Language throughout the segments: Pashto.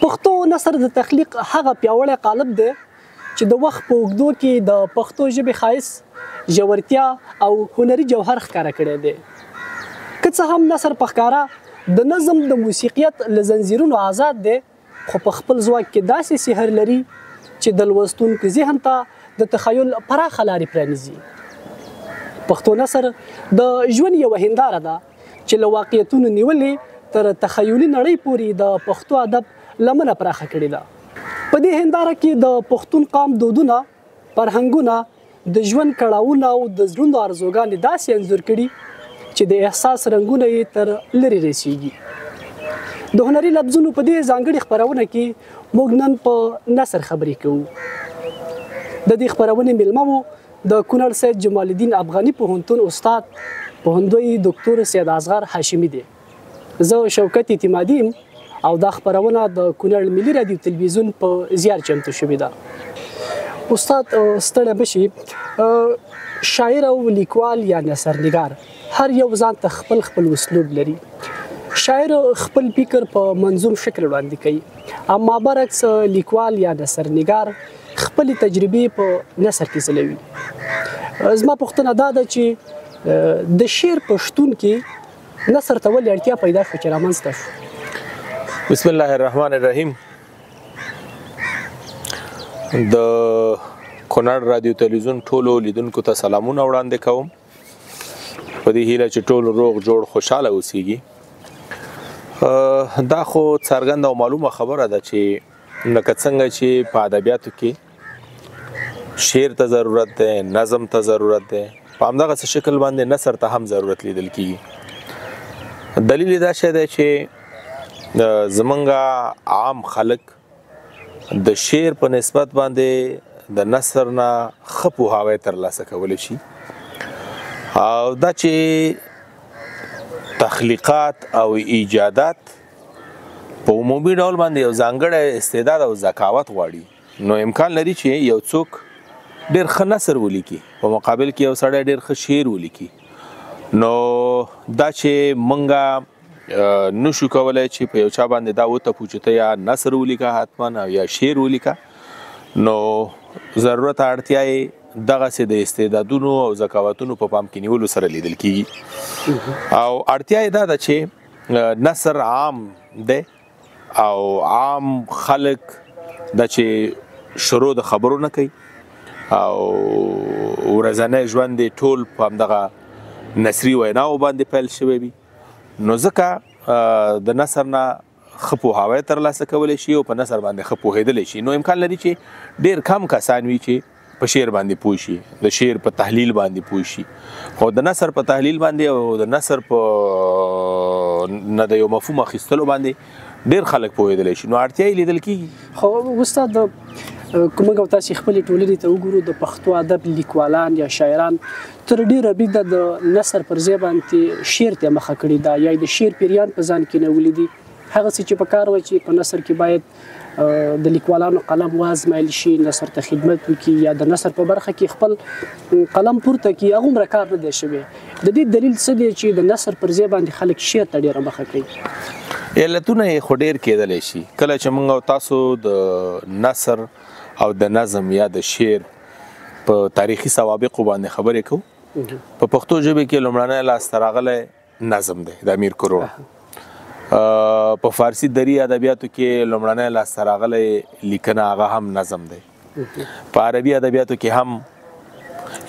پښتو نثر د تخلیق هغه پیاوړی قالب دی چې د وخت په اوږدو کې د پښتو ژبې ښایست، ژورتیا او هنري جوهر ښکاره کړی دی. که څه هم نثر په ښکاره د نظم د موسیقیت له زنځیرونو آزاد دی، خو په خپل ځواک کې داسې سحر لري چې د لوستونکي ذهن ته د تخیل پراخه لارې پرانیزي. پښتو نثر د ژوند یوه هنداره ده چې له واقعیتونو نیولې تر تخیلي نړۍ پورې د پښتو ادب لمنه پراخه کړې ده. په دې هنداره کې د پښتون قام دودونه، فرهنګونه، د ژوند کړاوونه او د زړونو ارزوګانې داسې انځور کړي چې د احساس رنګونه یې تر لرې رسیږي. د هنري لفظونو په دې ځانګړې خپرونه کې موږ نن په نثر خبرې کوو. د دې خپرونې میلمه وو د کونړ سید جمال الدین افغاني پوهنتون استاد پوهندوی دکتور سید اصغر هاشمي دی. زه شوکت اعتمادي یم او دا خپرونه د کونړ ملي رادیو تلویزیون په زیار چمتو شوې ده. استاد ستړی مه شي، شاعر او لیکوال یا نثرنګار هر یو ځان ته خپل خپل اسلوب لري. شاعر خپل فکر په منظوم شکل وړاندې کوي، اما برعکس لیکوال یا نثرنګار خپلې تجربې په نثر کې ځلوي. زما پوښتنه دا ده چې د شعر په شتون کې نثر ته ولې اړتیا پیدا شوه چې رامنځته شو؟ بسم الله الرحمن الرحیم. د کونړ رادیو تلویزیون ټولو لیدونکو ته سلامونه وړاندې کوم، په دې هیله چې ټول روغ جوړ خوشحاله اوسیږي. دا خو څرګنده او معلومه خبره ده چې لکه څنګه چې په ادبیاتو کې شعر ته ضرورت دی، نظم ته ضرورت دی، په همدغسې شکل باندې نثر ته هم ضرورت لیدل کیږي. دلیل یې دا شی دی چې زمونږ عام خلک د شعر په نسبت باندې د نثر نه ښه پوهاوی ترلاسه کولی شي، او دا چې تخلیقات او ایجادات په عمومي ډول باندې یو ځانګړی استعداد او ذکاوت غواړي، نو امکان لري چې یو څوک ډېر ښه نثر ولیکي، په مقابل کې یو سړی ډېر ښه شعر ولیکي. نو دا چې مونږه نشو کولی چې په یو چا باندې دا وتپو چې ته یا نثر ولیکه حتما او یا شعر ولیکه، نو ضرورت اړتیا یې دغسې د استعدادونو او ذکاوتونو په پام کې نیولو سره لیدل کیږي. او اړتیا یې دا ده چې نثر عام دی او عام خلک دا چې شروع د خبرو نه کوي او ورځنی ژوند یې ټول په همدغه نثري ویناوو باندې پیل شوی وي، نو ځکه د نثر نه ښه پوهاوی ترلاسه کولی شي او په نثر باندې ښه پوهېدلی شي. نو امکان لري چې ډېر کم کسان وي چې په شعر باندې پوه شي، د شعر په تحلیل باندې پوه شي، خو د نثر په تحلیل باندې او د نثر په نه د یو مفهوم اخیستلو باندې ډېر خلک پوهېدلی شي، نو اړتیا یې لیدل کیږي. خو استاد، که موږ او تاسې خپلې ټولنې ته وګورو، د پښتو ادب لیکوالان یا شاعران تر ډېره بریده د نثر پر ځای باندې شعر ته مخه کړې ده، یا د شعر پیریان په ځان کې نیولي دي. هغه څه چې په کار وه چې په نثر کې باید د لیکوالانو قلم وازمایل شي، نثر ته خدمت وکړي یا د نثر په برخه کې خپل قلم پورته کړي، هغومره کار نه دی شوی. د دې دلیل څه دی چې د نثر پر ځای باندې خلک شعر ته ډېره مخه کوي؟ علتونه یې خو ډېر کېدلی شي. کله چې موږ او تاسو د نثر او د نظم یا د شعر په تاریخي سوابقو باندې خبرې کوو، په پښتو ژبې کې لومړنی لاسته راغلی نظم دی د امیر کروړ. په فارسي دري ادبیاتو کې لومړنی لاسته راغلی لیکنه هغه هم نظم دی. په عربي ادبیاتو کې هم،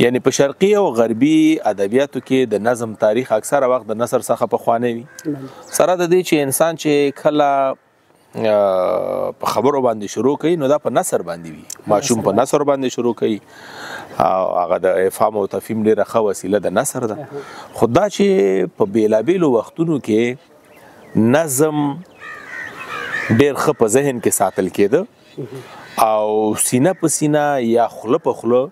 یعنی په شرقي او غربي ادبیاتو کې د نظم تاریخ اکثره وخت د نثر څخه پخوانی وي. سره د دې چې انسان چې کله په خبرو باندې شروع کوي نو دا په نثر باندې وي، ماشوم په نثر باندې شروع کوي او هغه د افهام او تفهیم ډېره ښه وسیله د نثر ده. خو دا چې په بېلابېلو وختونو کې نظم ډېر ښه په ذهن کې ساتل کېده او سینه په سینه یا خوله په خوله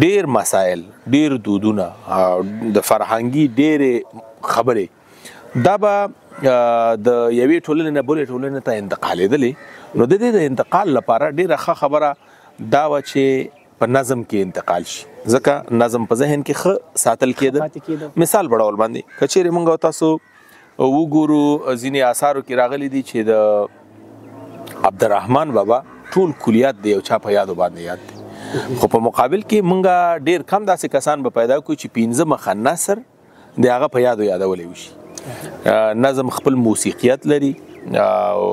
ډېر مسایل، ډېر دودونه او د فرهنګي ډېرې خبرې دا به د یوې ټولنې نه بلې ټولنې ته انتقالېدلې. نو د دې د انتقال لپاره ډېره ښه خبره دا وه چې په نظم کې انتقال شي، ځکه نظم په ذهن کې ښه ساتل کېده. مثال په ډول باندې که چیرې موږ او تاسو وګورو ځینې آثارو کې راغلي دي چې د عبدالرحمن بابا ټول کلیات د یو چا په یادو باندې یاد دي. خو په مقابل کې مونږ ډیر کم داسې کسان به پیدا کړو چې 5 مخه نثر د هغه په یادو یادولی وشي. نظم خپل موسیقیت لري او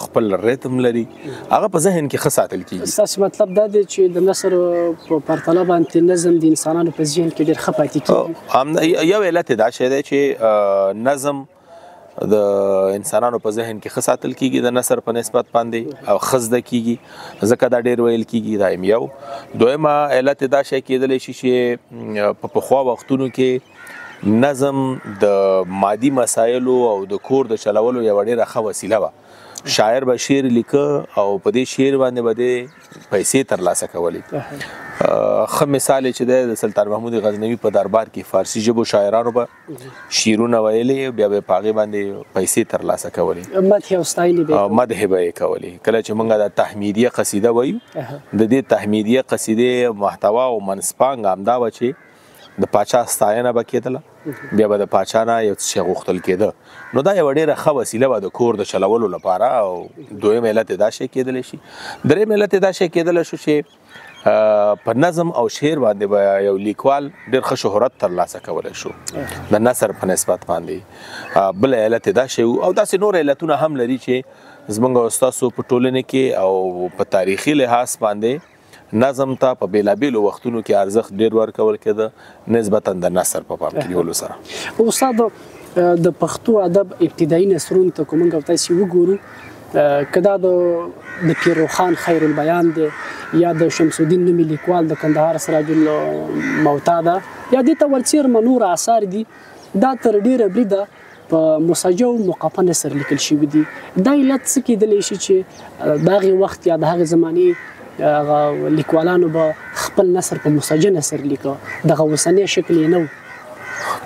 خپل ریتم لري، هغه په ذهن کې ښه ساتل کیږي. ستاسو مطلب دا دی چې د نثر په پرتله باندې نظم د انسانانو په ذهن کې ډېر ښه پاتې کیږي؟ یو علت دا شی دی چې نظم د انسانانو په ذهن کې ښه ساتل کیږي د نثر په نسبت باندې او ښه زده کیږي، ځکه دا ډېر ویل کیږي. دا هم یو. دویمه علت دا شی کېدلی شي چې په پخوا وختونو کې نظم د مادي مسایلو او د کور د چلولو یوه ډېره ښه وسیله وه. شاعر به شعر لیکه او په دې شعر باندې به دې پیسې ترلاسه کولې. ښه مثال یې چې دی د سلطان محمود غزنوي په دربار کې فارسي ژبو شاعرانو به شعرونه ویلې، بیا به یې په هغې باندې پیسې ترلاسه کولې، مدح او ستاینې به یې مدح به یې کولې. کله چې موږ د تحمیدیه قصیده وایو، د دې تحمیدیه قصیدې محتوا او منځپانګه همدا وه چې د پاچا ستاینه به کېدله، بیا به د پاچا نه یو څه شی غوښتل کېده. نو دا یوه ډېره ښه وسیله وه د کور د چلولو لپاره. او دویم علت یې دا شی کېدلی شي. دریم علت یې دا شی کېدلی شو چې په نظم او شعر باندې به یو لیکوال ډېر ښه شهرت ترلاسه کولی شو د نثر په نسبت باندې. بل علت یې دا شی و. او داسې نور علتونه هم لري چې زموږ او ستاسو په ټولنې کې او په تاریخي لحاظ باندې نظم ته په بیلابیلو وختونو کې ارزښت ډیر ورکول کېده نسبتا د نثر په پام کې نیولو سره. استاد، د پښتو ادب ابتدایي نثرونو ته که موږ او تاسې وګورو، که دا د پیر روښان خیر البیان دی یا د شمس الدین نومي لیکوال د کندهار سراج الموتا ده یا دې ته ورڅېرمه نور آثار دي، دا تر ډېره بریده په مسجع او مقفع نثر لیکل شوي دي. دا علت څه کېدلی شي چې د هغې وخت یا د هغې زمانې هغه لیکوالانو به خپل نثر په مسجع نثر لیکه، دغه اوسنی شکل یې نه و؟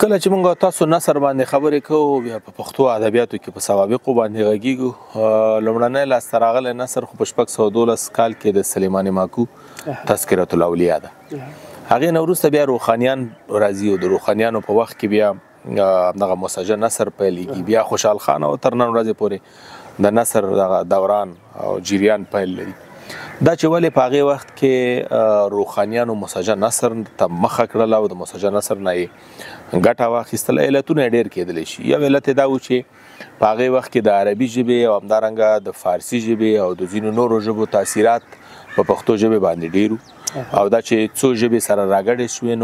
کله چې موږ تاسو نثر باندې خبرې کوو، بیا په پښتو ادبیاتو کې په سوابقو باندې غږیږو. لومړنی لاسته راغلی نثر خو په 612 کال کې د سلیمان ماکو تذکرة الاولیا ده. هغې نه وروسته بیا روښانیان راځي او د روښانیانو په وخت کې بیا دغه مسجع نثر پیلېږي. بیا خوشحال خان او تر نن ورځې پورې د نثر دغه دوران او جریان پیل لري. دا چې ولې په هغې وخت کې روښانیانو مسجع نثر ته مخه کړله او د مسجع نثر نه یې ګټه واخیستله، علتونه یې ډېر کېدلی شي. یو علت یې دا و چې په هغې وخت کې د عربي ژبې او همدارنګه د فارسي ژبې او د ځینو نورو ژبو تاثیرات په پښتو ژبې باندې ډېر او دا چې څو ژبې سره راګډې شوې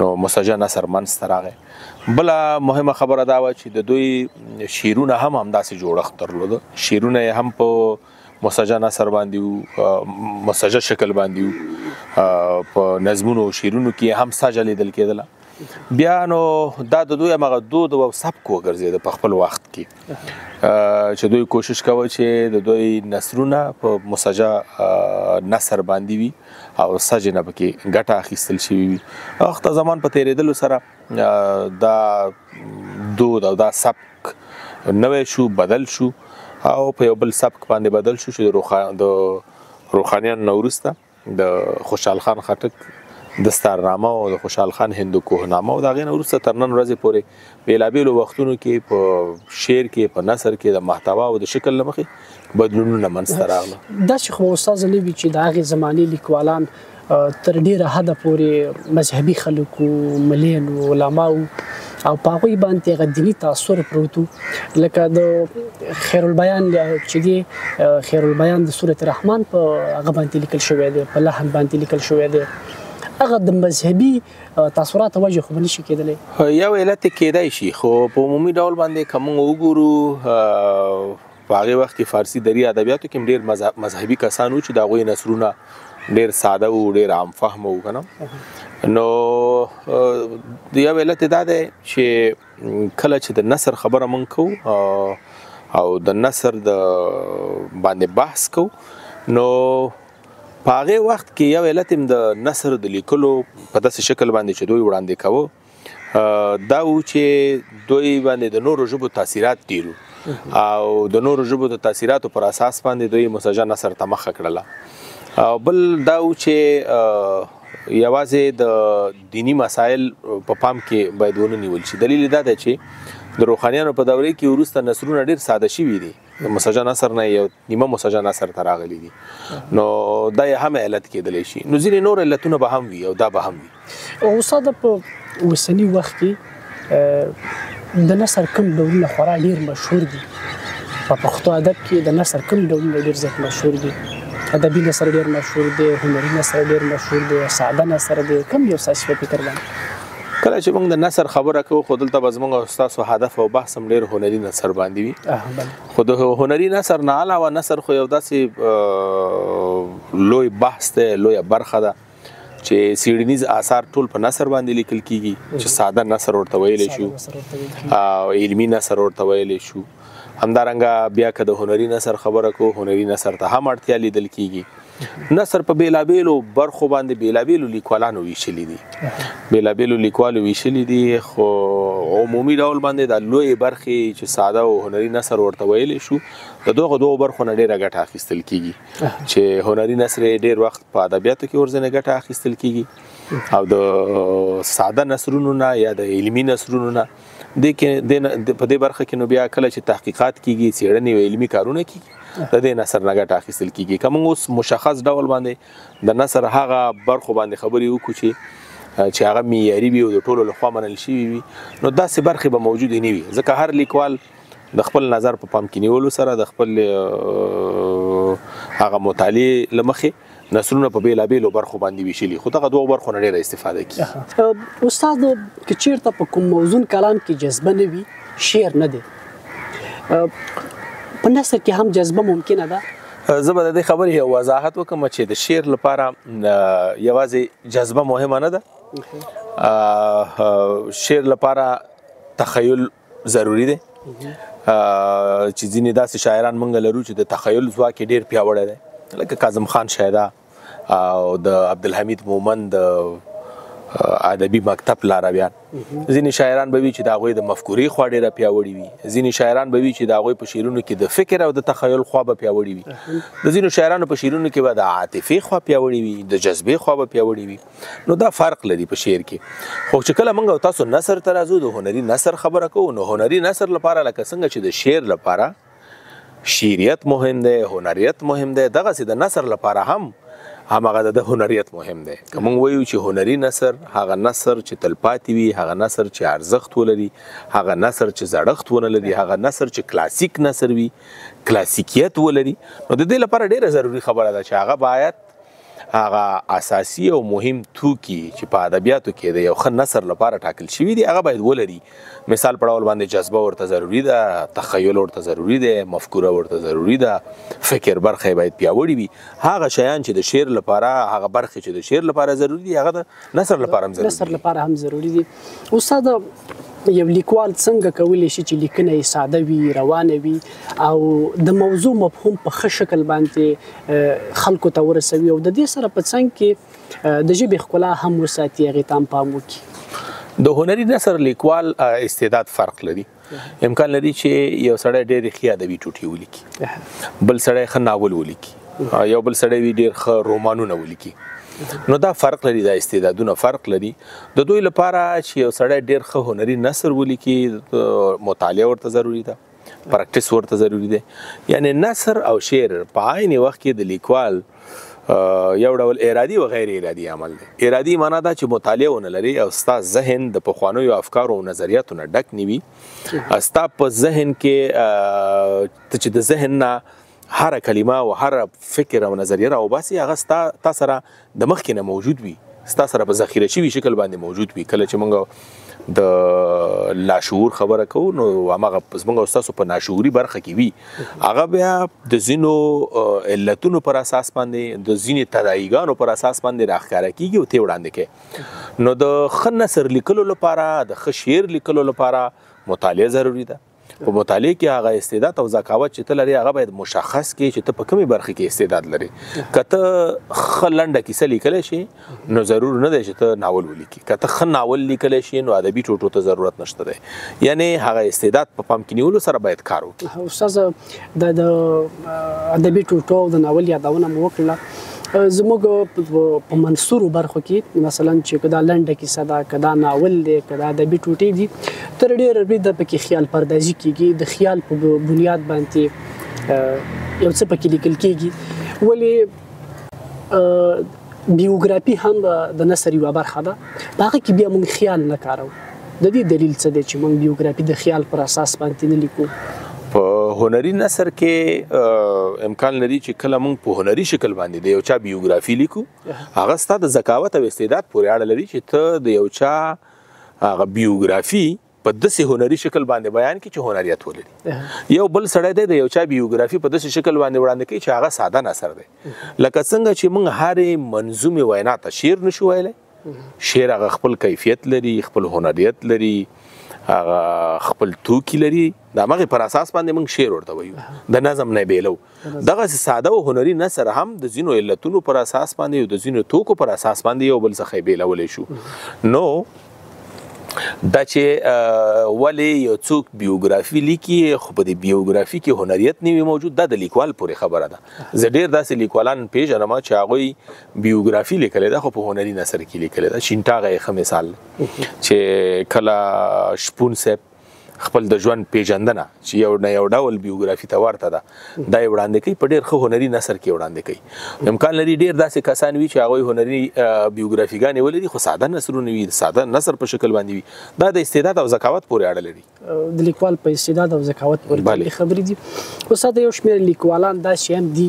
نو مسجع نثر منځته راغی. بله مهمه خبره دا وه چې د دوی شعرونه هم همداسې جوړښت درلوده، شعرونه یې هم په مسجع نثر باندې وو، مسجع شکل باندې وو، په نظمونو او شعرونو کې هم سجع لیدل کېدله. بیا نو دا د دوی هماغه دود او سبک وګرځېده په خپل وخت کې، چې دوی کوشش کوه چې د دوی نثرونه په مسجع نثر باندې وي او سجع نه پکې ګټه اخیستل شوي وي. وخت زمان په تېرېدلو سره دا دود او دا سبک نوی شو، بدل شو او په یو بل سبک باندې بدل شو چې د روښانیانو نه وروسته د خوشحال خان خټک دستارنامه او د خوشحال خان هندو کوهنامه او د هغې نه وروسته تر نن ورځې پورې بېلابېلو وختونو کې په شعر کې، په نثر کې د محتوا او د شکل له مخې بدلونونه منځته راغله. داسې خو استاد نه وي چې د هغې زمانې لیکوالان تر ډېره حده پورې مذهبي خلک وو، ملین وو، علما وو او په هغوی باندې هغه دیني تاثر پروت و. لکه د خیر البیان چې دی، خیر البیان د سورة الرحمن په هغه باندې لیکل شوی دی، په لحن باندې لیکل شوی دی، هغه د مذهبي تاثراتو وجه خو به نشي کېدلی. یو علت یې کېدای شي، خو په عمومي ډول باندې که موږ وګورو په هغې وخت کې فارسي دري ادبیاتو کې هم ډېر مذهبي کسان وو چې د هغوی نثرونه ډېر ساده وو، ډېر عام فهمه وو که نه. نو یو علت یې دا دی چې کله چې د نثر خبره موږ کوو او د نثر د باندې بحث کوو، نو په هغې وخت کې یو علت هم د نثر د لیکلو په داسې شکل باندې چې دوی وړاندې کوه دا و چې دوی باندې د نورو ژبو تاثیرات ډېر وو او د نورو ژبو د تاثیراتو پر اساس باندې دوی مسجع نثر ته مخه کړله. او بل دا و چې یوازې د دیني مسایل په پام کې باید ونه نیول شي. دلیل یې دا دی چې د روښانیانو په دورې کې وروسته نثرونه ډېر ساده شوي دي. مسجع نثر نه یو نیمه مسجع نثر ته راغلي دي، نو دا یې هم علت کېدلی شي. نو ځینې نور علتونه به هم وي او دا به هم وي. استاد، په اوسني وخت کې د نثر کوم ډولونه خورا ډېر مشهور دي؟ په پښتو ادب کې د نثر کوم ډولونه ډېر زیات مشهور دي؟ ادبي نثر ډېر مشهور دی، هنري نثر ډېر مشهور دی، ساده نثر دی، کوم یو ستاسو په فکر باندې؟ کله چې موږ د نثر خبره کوو، خو دلته به زموږ او ستاسو هدف او بحث هم ډېر هنري نثر باندې وي. خو د هنري نثر نه علاوه نثر خو یو داسې لوی بحث دی، لویه برخه ده چې څېړنیز آثار ټول په نثر باندې لیکل کیږي، چې ساده نثر ورته ویلی شو او علمي نثر ورته ویلی شو. همدارنګه بیا که د هنري نثر خبره کوو، هنري نثر ته هم اړتیا لیدل کیږي. نثر په بیلابیلو برخو باندې بیلابیلو لیکوالانو ویشلي دي، بیلابیلو لیکوالو ویشلي دي، خو عمومي ډول باندې دا لویې برخې چې ساده او هنري نثر ورته ویلی شو، د دغو دوو برخو نه ډېره ګټه اخیستل کیږي، چې هنري نثر یې ډېر وخت په ادبیاتو کې ورځنې ګټه اخیستل کیږي، او د ساده نثرونو نه یا د علمي نثرونو نه دې کې په دې برخه کې نو بیا کله چې تحقیقات کیږي، څېړنې او علمي کارونه کیږي، د دې نثر نه ګټه اخیستل کیږي. که موږ اوس مشخص ډول باندې د نثر هغه برخو باندې خبرې وکړو چې هغه معیاري وي او د ټولو لخوا منل شوي وي، نو داسې برخې به موجودې نه وي، ځکه هر لیکوال د خپل نظر په پام کې نیولو سره د خپل هغه مطالعې له مخې نثرونه په بیلابیلو برخو باندې ویشلي، خو دغه دوو برخو نه ډېره استفاده کیږي. استاد، که چیرته په کوم موزون کلام کې جذبه نه وي، شعر نه دی، په نثر کې هم جذبه ممکنه ده؟ زه به د دې خبرې یو وضاحت وکړم چې د شعر لپاره یوازې جذبه مهمه نه ده، شعر لپاره تخیل ضروري دی، چې ځینې داسې شاعران موږ لرو چې د تخیل ځواک یې ډېر پیاوړی دی، لکه کاظم خان شیدا او د عبدالحمید مومند د ادبي مکتب لارویان. ځینې شاعران به وي چې د هغوی د مفکورې خوا ډېره پیاوړې وي، ځینې شاعران به وي چې د هغوی په شعرونو کې د فکر او د تخیل خوا به پیاوړې وي، د ځینو شاعرانو په شعرونو کې به د عاطفې خوا پیاوړې وي، د جذبې خوا به پیاوړې وي. نو دا فرق لري په شعر کې. خو چې کله موږ او تاسو نثر ته راځو، د هنري نثر خبره کوو، نو هنري نثر لپاره لکه څنګه چې د شعر لپاره شعریت مهم دی، هنریت مهم دی، دغسې د نثر لپاره هم هماغه د هنریت مهم دی. که موږ وایو چې هنري نثر هغه نثر چې تلپاتې وي، هغه نثر چې ارزښت ولري، هغه نثر چې زړښت ونه لري، هغه نثر چې کلاسیک نثر وي، کلاسیکیت ولري، نو د دې لپاره ډېره ضروري خبره ده چې هغه باید هغه اساسي او مهم توکي چې په ادبیاتو کې د یو ښه نثر لپاره ټاکل شوي دي، هغه باید ولري. مثال په ډول باندې جذبه ورته ضروري ده، تخیل ورته ضروري دی، مفکوره ورته ضروري ده، فکر برخه یې باید پیاوړې وي. هغه شیان چې د شعر لپاره، هغه برخې چې د شعر لپاره ضروري دي، هغه د نثر لپاره هم ضروري نثر لپاره هم ضروري دي. استاد، یو لیکوال څنګه کولی شي چې لیکنه یې ساده وي، روانه وي او د موضوع مفهوم په ښه شکل باندې خلکو ته ورسوي، او د دې سره په څنګ کې د ژبې ښکلا هم وساتي، هغې ته هم پام وکړي؟ د هنري نثر لیکوال استعداد فرق لري. امکان لري چې یو سړی ډېرې ښې ادبي ټوټې ولیکي، بل سړی ښه ناول ولیکي، یو بل سړی وي ډېر ښه رومانونه ولیکي. نو دا فرق لري، دا استعدادونه فرق لري. د دوی لپاره چې یو سړی ډېر ښه هنري نثر ولیکي، مطالعه ورته ضروري ده، practice ورته ضروري دی. یعنی نثر او شعر په عین وخت کې د لیکوال یو ډول ارادي او غیر ارادي عمل دی. ارادي معنا دا چې مطالعه ونه لري او ستا ذهن د پخوانیو افکارو او نظریاتو نه ډک نه وي، ستا په ذهن کې ته چې د ذهن نه هره کلمه او هر فکر او نظریه راوباسي، هغه ستا تا سره د مخکې نه موجود وي، ستا سره په ذخیره شوي شکل باندې موجود وي. کله چې موږ د لاشعور خبره کوو، نو هماغه زموږ او ستاسو په ناشعوري برخه کې وي، هغه بیا د ځینو علتونو پر اساس باندې، د ځینې تداعیګانو پر اساس باندې راښکاره کېږي او ته وړاندې کوې. نو د ښه نثر لیکلو لپاره، د ښه شعر لیکلو لپاره مطالعه ضروري ده. په مطالعه کې هغه استعداد او ذکاوت چې ته لرې، هغه باید مشخص کړې چې ته په کومې برخې کې استعداد لرې. که ته ښه لنډه کیسه لیکلی شې، نو ضرور نه دی چې ته ناول ولیکې. که ته ښه ناول لیکلی شې، نو ادبي ټوټو ته ضرورت نشته دی. یعنی هغه استعداد په پام کې نیولو سره باید کار وکړي. استاد، د ادبي ټوټو او د ناول یادونه مو وکړه. زموږ په منثورو برخو کې مثلا چې که دا لنډه کیسه ده، که دا ناول دی، که دا ادبي ټوټې دي، تر ډېره بریده پکې خیال پردازي کېږي. د خیال په بنیاد باندې یو څه پکې لیکل کیږي. ولې بیوګرافي هم د نثر یوه برخه ده، په هغه کې بیا موږ خیال نه کاروو. د دې دلیل څه دی چې موږ بیوګرافي د خیال پر اساس باندې نه لیکو؟ په هنري نثر کې امکان لري چې کله موږ په هنري شکل باندې د یو چا بیوګرافي لیکو، هغه ستا د ذکاوت او استعداد پورې اړه لري چې ته د یو چا هغه بیوګرافي په داسې هنري شکل باندې بیان کړي چې هنریت ولري. یو بل سړی دی د یو چا بیوګرافي په داسې شکل باندې وړاندې کوي چې هغه ساده نثر دی. لکه څنګه چې موږ هرې منظومې وینا ته شعر نشو ویلی، شعر هغه خپل کیفیت لري، خپل هنریت لري، هغه خپل توکي لري، د همغې پر اساس باندې موږ شعر ورته وایو، د نظم نه بېلو. دغسې ساده او هنري نثر هم د ځینو علتونو پر اساس باندې او د ځینو توکو پر اساس باندې یو بل څخه یې بېلولی شو. نو دا چې ولې یو څوک بیوګرافي لیکي خو په دې بیوګرافي کې هنریت نه وي موجود، دا د لیکوال پورې خبره ده. زه ډېر داسې لیکوالان پېژنم چې هغوی بیوګرافي لیکلې ده خو په هنري نثر کې لیکلې ده. شینټاغه یې ښه مثال چې کله شپون صاحب خپل د ژوند پیژندنه چې یو نه یو ډول بیوګرافي ته ورته ده، دا یې وړاندې کوي، په ډېر ښه هنري نثر کې وړاندې کوي. امکان لري ډېر داسې کسان وي چې هغوی هنري بیوګرافیګانې ولري خو ساده نثرونه وي، ساده نثر په شکل باندې وي. دا د استعداد او ذکاوت پورې اړه لري، د لیکوال په استعداد او ذکاوت پورې خبرې دي. استاد یو شمېر لیکوالان داسې هم دي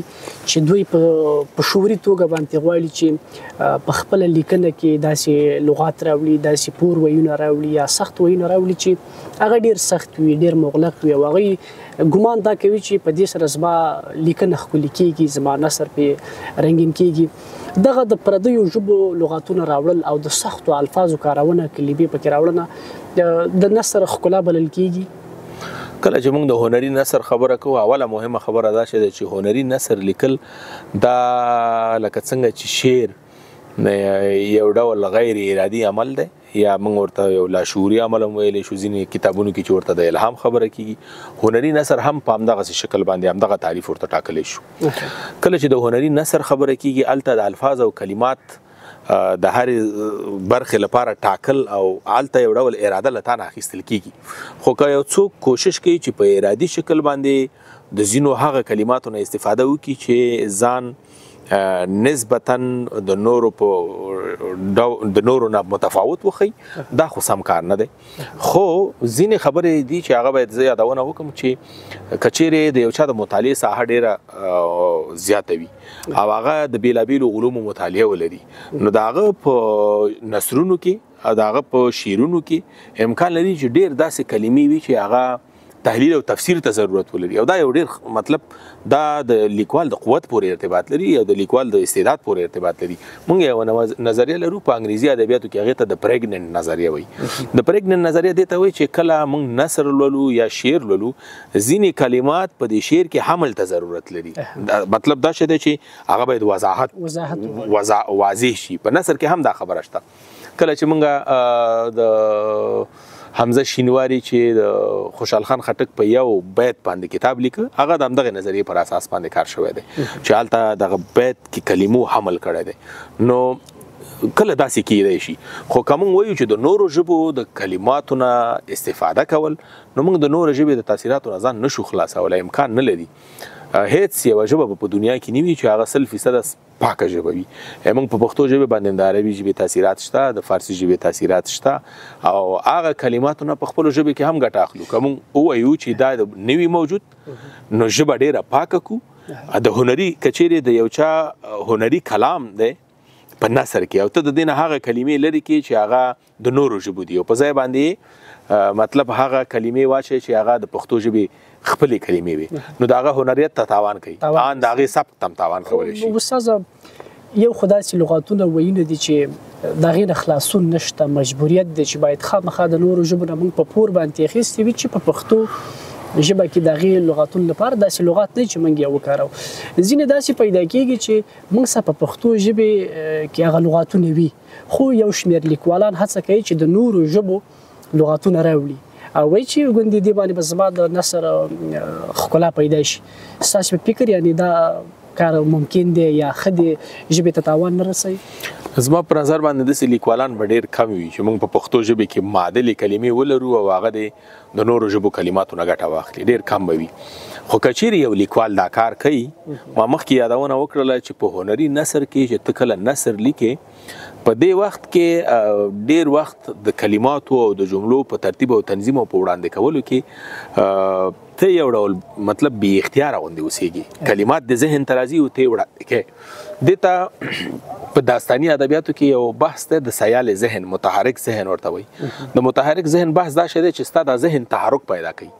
چې دوی په شعوري توګه باندې غواړي چې په خپله لیکنه کې داسې لغات راوړي، داسې پور ویونه راوړي یا سخت ویونه راوړي چې هغه ډېر سخت وي، ډېر مغلق وي، او هغوی ګمان دا کوي چې په دې سره زما لیکنه ښکلې کېږي، زما نثر پې رنګین کېږي. دغه د پردیو ژبو لغاتونه راوړل او د سختو الفاظو کارونه، کلمې پکې راوړنه د نثر ښکلا بلل کېږي. کله چې موږ د هنري نثر خبره کوو، اوله مهمه خبره دا ده چې هنري نثر لیکل دا لکه څنګه چې شعر یو ډول غیر ارادي عمل دی، یا موږ ورته یو لاشعوري عمل هم ویلی شو، ځینې کتابونو کې چې ورته د الهام خبره کیږي، هنري نثر هم په همدغسې شکل باندې همدغه تعریف ورته ټاکلی شو. کله چې د هنري نثر خبره کیږي، هلته د الفاظ او کلمات د هرې برخې لپاره ټاکل او هلته یو ډول اراده له تا نه اخیستل کیږي. خو که یو څوک کوشش کوي چې په ارادي شکل باندې د ځینو هغه کلماتو نه استفاده وکړي چې ځان نسبتاً د نورو په د نورو نه متفاوت وښیي، دا خو سم کار نه دی. خو ځینې خبرې دي چې هغه باید زه یادونه وکړم چې که چیرې د یو چا د مطالعې ساحه ډېره زیاته وي او هغه د بېلابېلو علومو مطالعه ولري، نو د هغه په نثرونو کې او د هغه په شعرونو کې امکان لري چې ډېر داسې کلمې وي چې هغه تحلیل او تفسیر ته ضرورت ولري، او دا یو ډیر مطلب دا د لیکوال د قوت پورې ارتباط لري او د لیکوال د استعداد پورې ارتباط لري. مونږ یو نظریه لرو په انګریزي ادبیاتو کې، هغې ته د پریګننټ نظریه وایي. د پریګننټ نظریه دې ته وایي چې کله مونږ نثر لولو یا شعر لولو، ځینې کلمات په دې شعر کې حمل ته ضرورت لري. مطلب دا شه دی چې هغه باید وضاحت واضح شي. په نثر کې هم دا خبره شته. کله چې مونږ د حمزه شینواری چې د خوشحال خان خټک په یو بیت باندې کتاب لیکه، هغه د همدغې نظریې پر اساس باندې کار شوی دی چې هلته دغه بیت کې کلمو حمل کړی دی. نو کله داسې کیدای شي، خو که موږ وایو چې د نورو ژبو د کلماتو نه استفاده کول، نو موږ د نورو ژبې د تاثیراتو نه ځان نشو خلاصولی، امکان نه لري. هیڅ یوه ژبه به په دنیا کې نه وي چې هغه 100% پاکه ژبه وي. موږ په پښتو ژبې باندې د عربي ژبې تاثیرات شته، د فارسي ژبې تاثیرات شته، او هغه کلماتو نه په خپلو ژبې کې هم ګټه اخلو. که موږ ووایو چې دا نه وي موجود، نو ژبه ډېره پاکه کو. د هنري که چیرې د یو چا هنري کلام دی په نثر کې، او ته د دې نه هغه کلمې لرې کې چې هغه د نورو ژبو دي، او په ځای باندې مطلب هغه کلمې واچوي چې هغه د پښتو ژبې خپلې کلمې وي، نو د هغه هنریت ته تاوان کوي، ان د هغې سبک ته هم تاوان کولی شي. استاد یو خو داسې لغاتونه ویونه دي چې د هغې نه خلاصون نشته، مجبوریت دی چې باید خامخا د نورو ژبو نه موږ په پور باندې اخیستې وي چې په پښتو ژبه کې د هغې لغاتونو لپاره داسې لغات نه چې موږ یې وکاروو. ځینې داسې پیدا کېږي چې موږ سره په پښتو ژبې کې هغه لغاتونه وي، خو یو شمېر لیکوالان هڅه کوي چې د نورو ژبو لغاتونه راوړي او وایي چې ګوندې دې باندې به زما د نثر ښکلا پیدا شي. ستاسو په فکر یعنې دا کار ممکن دی یا ښه دی، ژبې ته تاوان نه رسوي؟ زما په نظر باندې داسې لیکوالان به ډېر کم وي چې موږ په پښتو ژبې کې معادلې کلمې ولرو او هغه دې د نورو ژبو کلماتو نه ګټه واخلي، ډېر کم به وي. خو که چیرې یو لیکوال دا کار کوي، ما مخکې یادونه وکړله چې په هنري نثر کې چې ته کله نثر لیکې، په دې وخت کې ډېر وخت د کلماتو او د جملو په ترتیب او تنظیم او په وړاندې کولو کې ته یو ډول مطلب بې اختیاره غوندې اوسېږي، کلمات د ذهن ته راځي او ته یې وړاندې کوې. دې ته په داستاني ادبیاتو کې یو بحث دی د سیال ذهن، متحرک ذهن ورته وایي. د متحرک ذهن بحث دا شی دی چې ستا د ذهن تحرک پیدا کوي.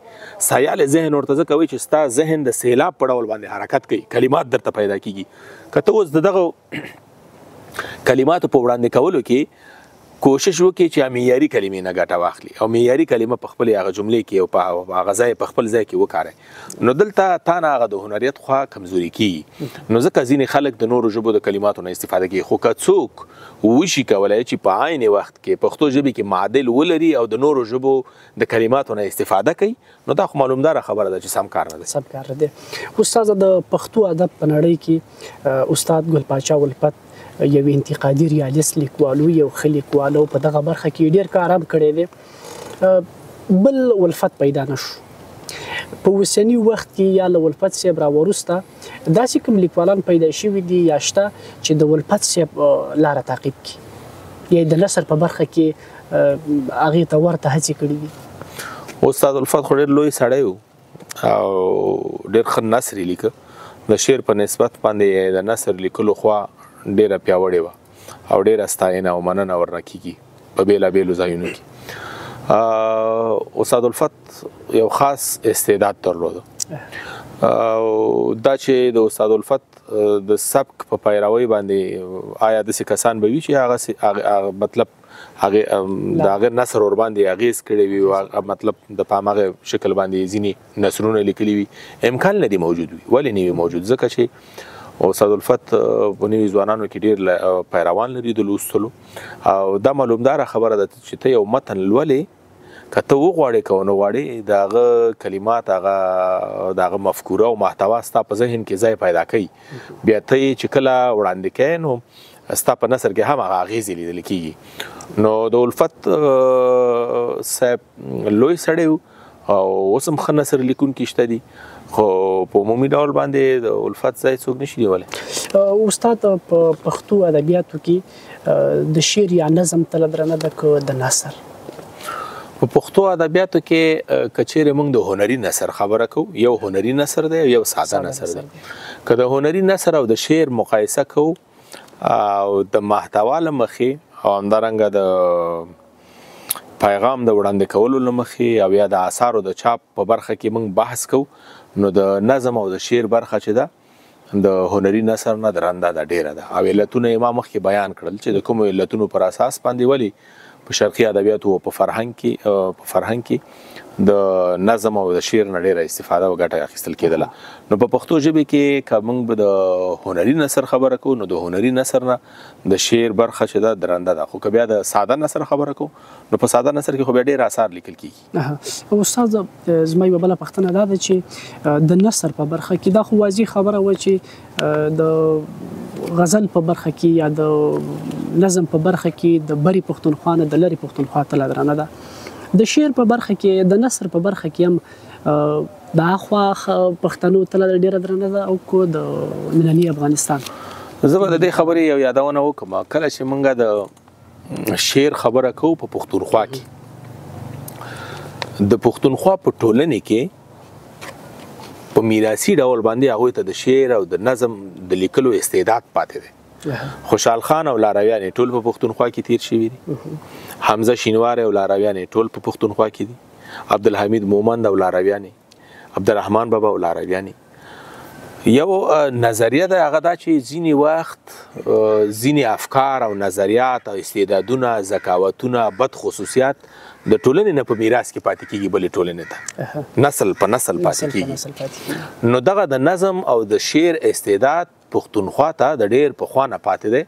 سیال ذهن ورته ځکه وایي چې ستا ذهن د سیلاب په ډول باندې حرکت کوي، کلمات درته پیدا کیږي. که ته اوس د دغه کلماتو په وړاندې کولو کې کوشش وکړي چې معیاري کلمې نه ګټه واخلي او معیاري کلمه په خپلې هغه جملې کې او په هغه ځای په خپل ځای کې وکاروي، نو دلته تا نه هغه د هنریت خوا کمزوري کیږي. نو ځکه ځینې خلک د نورو ژبو د کلماتو نه استفاده کوي. خو که څوک وشي کولای چې په عین وخت کې پښتو ژبې کې معادل ولري او د نورو ژبو د کلماتو نه استفاده کوي، نو دا خو معلومداره خبره ده چې سم کار نه دی. سم کار نه دی. استاد، د پښتو ادب په نړۍ کې استاد ګل پاچا الفت یو انتقادي ریالیست لیکوال و، یو ښه لیکوال و، په دغه برخه کې ډېر کار هم کړی دی. بل الفت پیدا نه شو. په اوسني وخت کې یا له الفت صاحب را وروسته داسې کوم لیکوالان پیدا شوي دي یا شته چې د الفت صاحب لاره تعقیب کړي یا د نثر په برخه کې هغې ته ورته هڅې کړې دي؟ استاد الفت خو ډېر لوی سړی و او ډېر ښه نثر یې لیکه. د شعر په نسبت باندې د نثر لیکلو خوا ډېره پیاوړې وه او ډېره ستاینه او مننه ورنه کیږي په بېلابېلو ځایونو کې. استاد الفت یو خاص استعداد درلود او دا چې د استاد الفت د سبک په پیروۍ باندې آیا داسې کسان به وي چې هغه مطلب هغه د هغه نثر ور باندې اغېز کړی وي، مطلب د په هماغه شکل باندې ځینې نثرونه لیکلي وي، امکان لري موجود وي. ولې نه وي موجود؟ ځکه چې استاد الفت په نوي ځوانانو کې ډېر پیروان لري د لوستلو، او دا معلومداره خبره ده چې ته یو متن لولې، که ته وغواړې که ونه غواړې د هغه کلمات، هغه د هغه مفکوره او محتوا ستا په ذهن کې ځای پیدا کوي. بیا ته یې چې کله وړاندې کوې نو ستا په نثر کې هم هغه اغېزې لیدل کېږي. نو د الفت صاحب لوی سړی و او اوس هم ښه نثر لیکونکي شته دي، خو په عمومي ډول باندې د الفت ځای څوک نشي نیولی. استاد، په پښتو ادبیاتو کې د شعر یا نظم تله درنه ده که د نثر؟ په پښتو ادبیاتو کې که چیرې موږ د هنري نثر خبره کوو، یو هنري نثر دی او یو ساده نثر دی. که د هنري نثر او د شعر مقایسه کوو او د محتوا له مخې او همدارنګه د پیغام د وړاندې کولو له مخې او یا د آثارو د چاپ په برخه کې موږ بحث کوو، نو د نظم او د شعر برخه چې ده د هنري نثر نه درنده ده، ډېره ده. او علتونه یې ما مخکې بیان کړل چې د کومو علتونو پر اساس باندې ولې په شرقي ادبیاتو او په فرهنګ کې د نظم او د شعر نه ډېره استفاده او ګټه اخیستل کېدله. نو په پښتو ژبې کې که موږ به د هنري نثر خبره کوو، نو د هنري نثر نه د شعر برخه چې ده درنده ده. خو که بیا د ساده نثر خبره کوو، نو په ساده نثر کې خو بیا ډېر آثار لیکل کېږي. استاد، زما یوه بله پوښتنه دا ده چې د نثر په برخه کې دا خو واضح خبره وه چې د غزل په برخه کې یا د نظم په برخه کې د بري پښتونخوا نه د لرې پښتونخوا تله درنه ده. د شعر په برخه کې، د نثر په برخه کې هم د اخوا پښتنو تله ډېره درنه ده او که د ننني افغانستان؟ زه به د دې خبرې یو یادونه وکړم. کله چې موږ د شعر خبره کوو په پښتونخوا کې، د پښتونخوا په ټولنې کې په میراثي ډول باندې هغوی ته د شعر او د نظم د لیکلو استعداد پاتې دی. خوشحال خان او لارویان یې ټول په پښتونخوا کې تیر شوي دي، حمزه شینواری او لارویان یې ټول په پښتونخوا کې دي، عبدالحمید مومند او لارویان یې، عبدالرحمن بابا او لارویان یې. یو نظریه ده، هغه دا چې ځینې وخت ځینې افکار او نظریات او استعدادونه، ذکاوتونه، بد خصوصیات د ټولنې نه په میراث کې پاتې کیږي بلې ټولنې ته، نسل په نسل پاتې کیږي. نو دغه د نظم او د شعر استعداد پښتونخوا ته د ډېر پخوا نه پاتې دی.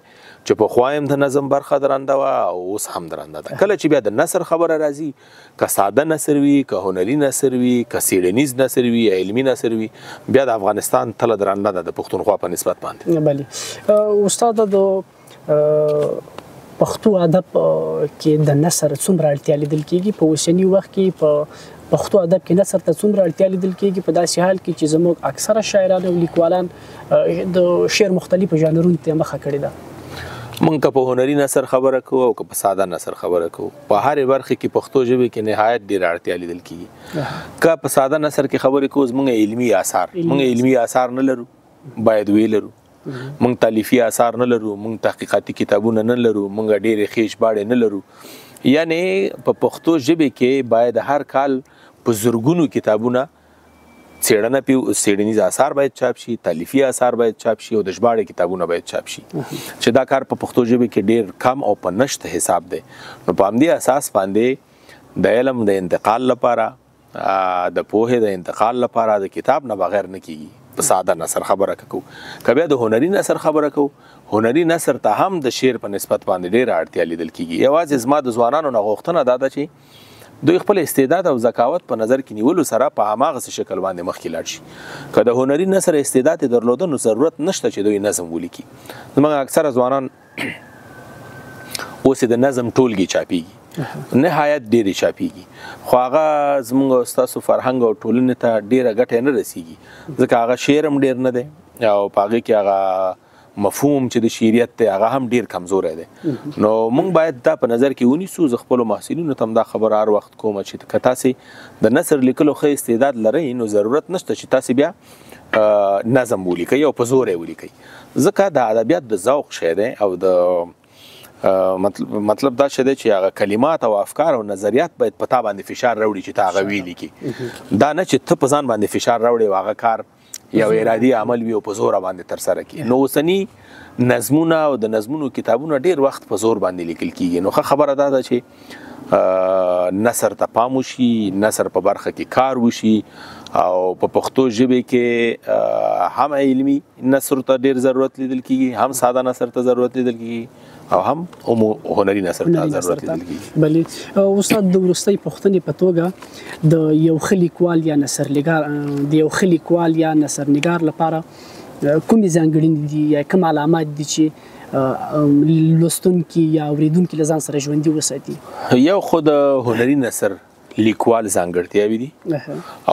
چې پخوا هم د نظم برخه درنده وه او اوس هم درنده ده. کله چې بیا د نثر خبره راځي، که ساده نثر وي، که هنري نثر وي، که څېړنیز نثر وي، علمي نثر وي، بیا د افغانستان تله درنده ده د پښتونخوا په نسبت باندې. بله استاد، د پښتو ادب کې د نثر څومره اړتیا لیدل کیږي په اوسني وخت کې؟ په پښتو ادب کې نثر ته څومره اړتیا لیدل کیږي په داسې حال کې چې زموږ اکثره شاعران او لیکوالان د شعر مختلفو ژانرونو ته مخه کړې ده؟ مونږ که په هنري نثر خبره کوو او که په ساده نثر خبره کوو، په هرې برخې کې پښتو ژبې کې نهایت ډېره اړتیا لیدل کیږي. که په ساده نثر کې خبرې کوو، زموږ علمي آثار، مونږ علمي آثار نه لرو، باید ویې لرو. مونږ تالیفي آثار نه لرو، مونږ تحقیقاتي کتابونه نه لرو، مونږ ډېرې ښې ژباړې نه لرو. یعنی په پښتو ژبې کې باید هر کال په زرګونو کتابونه څېړنه پې څېړنیز آثار باید چاپ شي، تالیفي آثار باید چاپ شي او د ژباړې کتابونه باید چاپ شي، چې دا کار په پښتو ژبې کې ډېر کم او په نشت حساب دی. نو په همدې اساس باندې د علم د انتقال لپاره، د پوهې د انتقال لپاره د کتاب نه بغیر نه کیږي. په ساده نثر خبره کوو، که بیا د هنري نثر خبره کوو، هنري نثر ته هم د شعر په نسبت باندې ډېره اړتیا لیدل کیږي. یوازې زما د ځوانانو نه غوښتنه دا ده چې دوی خپل استعداد او ذکاوت په نظر کې نیولو سره په هماغسې شکل باندې مخکې لاړ شي. که د هنري نثر استعداد یې درلوده نو ضرورت نشته چې دوی نظم ولیکي. زموږ اکثره ځوانان اوس د نظم ټولګې چاپیږي، نهایت ډېرې چاپیږي، خو هغه زموږ او ستاسو فرهنګ او ټولنې ته ډېره ګټه نه رسیږي، ځکه هغه شعر هم ډېر نه دی او په هغې کې هغه مفهوم چې د شعریت دی هغه هم ډېر کمزوری دی. نو موږ باید دا په نظر کې ونیسو. زه خپلو محصلینو ته هم دا خبره هر وخت کوم چې که تاسې د نثر لیکلو ښه استعداد لرئ نو ضرورت نشته چې تاسې بیا نظم ولیکئ او په زور یې ولیکئ، ځکه د ادبیات د ذوق شی دی او د مطلب دا شه دی چې هغه کلمات او افکار او نظریات باید په تا باندې فشار راوړي چې تا هغه ولیکي، دا نه چې ته په ځان باندې فشار راوړې او هغه کار یو ارادي عمل وي او په زور باندې ترسره کړي. نو اوسني نظمونه او د نظمونو کتابونه ډېر وخت په زور باندې لیکل کیږي. نو ښه خبره دا ده چې نثر ته پام وشي، نثر په برخه کې کار وشي او په پښتو ژبې کې هم علمي نثر ته ډېر ضرورت لیدل کیږي، هم ساده نثر ته ضرورت لیدل کیږي او هم هنري نثر ته ضرورت لیدل کیږي. بله استاد، د وروستۍ پوښتنې په توګه د یو ښه لیکوال یا نثرنګار د یو ښه لیکوال یا نثرنګار لپاره کومې ځانګړنې دي یا کوم علامات دي چې لوستونکي یا اورېدونکي له ځان سره ژوندي وساتي؟ یو خو د هنري نثر لیکوال ځانګړتیاوې دي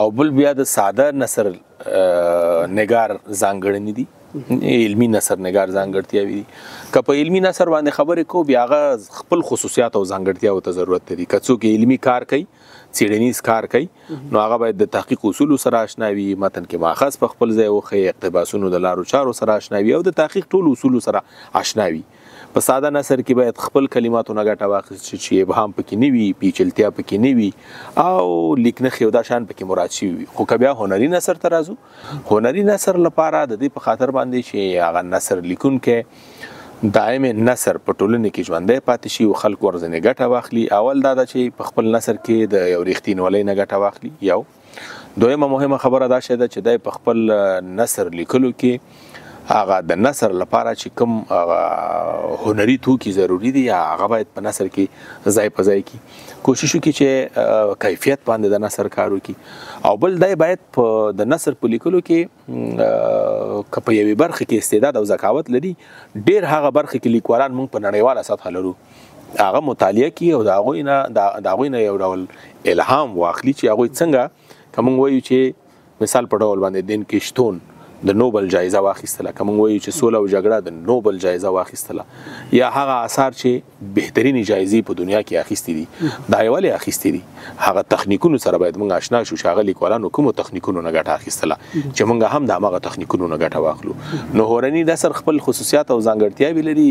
او بل بیا د ساده نثر نګار ځانګړنې دي، علمي نثر نګار ځانګړتیاوې دي. که په علمي نثر باندې خبرې کوو بیا هغه خپل خصوصیات او ځانګړتیاو ته ضرورت لري. که څوک علمي کار کوي، څېړنیز کار کوي، نو هغه باید د تحقیق اصولو سره آشنا وي، متن کې ماخذ په خپل ځای وښیي، اقتباسونو د لارو چارو سره آشنا وي او د تحقیق ټولو اصولو سره آشنا وي. په ساده نثر کې باید خپل کلماتو نه ګټه واخیستل شي چې ابهام پکې نه وي، پیچلتیا پکې نه وي او لیکنښې او دا شیان پکې مراد شوي وي. خو که بیا هنري نثر ته راځو، هنري نثر لپاره د دې په خاطر باندې چې هغه نثر لیکونکی دایم نثر په ټولنې کې ژوندی پاتې شي او خلک ورځنې ګټه واخلي، اول دا ده چې په خپل نثر کې د یو رښتینولۍ نه ګټه واخلي. یو دویمه مهمه خبره دا شه ده چې دی په خپل نثر لیکلو کې هغه د نثر لپاره چې کوم هغه هنري توکي ضروري دي هغه باید په نثر کې ځای په ځای کړي، کوشش وکړي چې کیفیت باندې د نثر کار وکړي. او بل دی باید په د نثر په لیکلو کې که په یوې برخې کې استعداد او ذکاوت لري، ډېر هغه برخې کې لیکوالان موږ په نړیواله سطحه لرو، هغه مطالعه کړي او د هغوی نه یو ډول الهام واخلي چې هغوی څنګه، که موږ وایو چې مثال په ډول باندې دین کې شتون د نوبل جایزه واخیستله، که موږ وایو چې سوله او جګړه د نوبل جایزه واخیستله، یا هغه آثار چې بهترینې جایزې په دنیا کې اخیستې دي، دا یې ولې اخیستې دي؟ هغه تخنیکونو سره باید موږ آشنا شو چې هغه لیکوالانو کومو تخنیکونو نه ګټه اخیستله چې موږ هم د هماغه تخنیکونو نه ګټه واخلو. نو هنري نثر خپل خصوصیات او ځانګړتیاوې لري،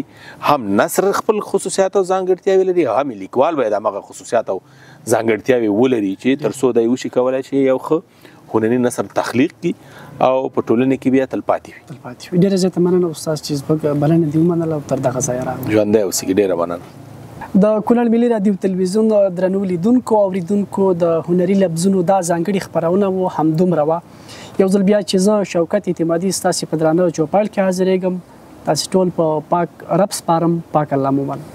هم نثر خپل خصوصیات او ځانګړتیاوې لري، هم لیکوال باید هماغه خصوصیات او ځانګړتیاوې ولري چې تر څو دی وشي کولی چې یو ښه هنري نثر تخلیق کړي او په ټولنې کې بیا تلپاتې وي. تلپاتې وي. ډېره زیاته مننه استاد چې زموږ بلنه دې ومنله او تر دغه ځایه راغلې. ژوندی اوسې، ډېره مننه. د کونړ ملي رادیو تلویزیون درنو لیدونکو او اورېدونکو د هنري لفظونو دا ځانګړې خپرونه وو همدومره وه. یو ځل بیا چې زه شوکت اعتمادي ستاسې په درانه چوپړ کې حاضرېږم. تاسو ټول په پاک رب سپارم، پاک الله مو مل.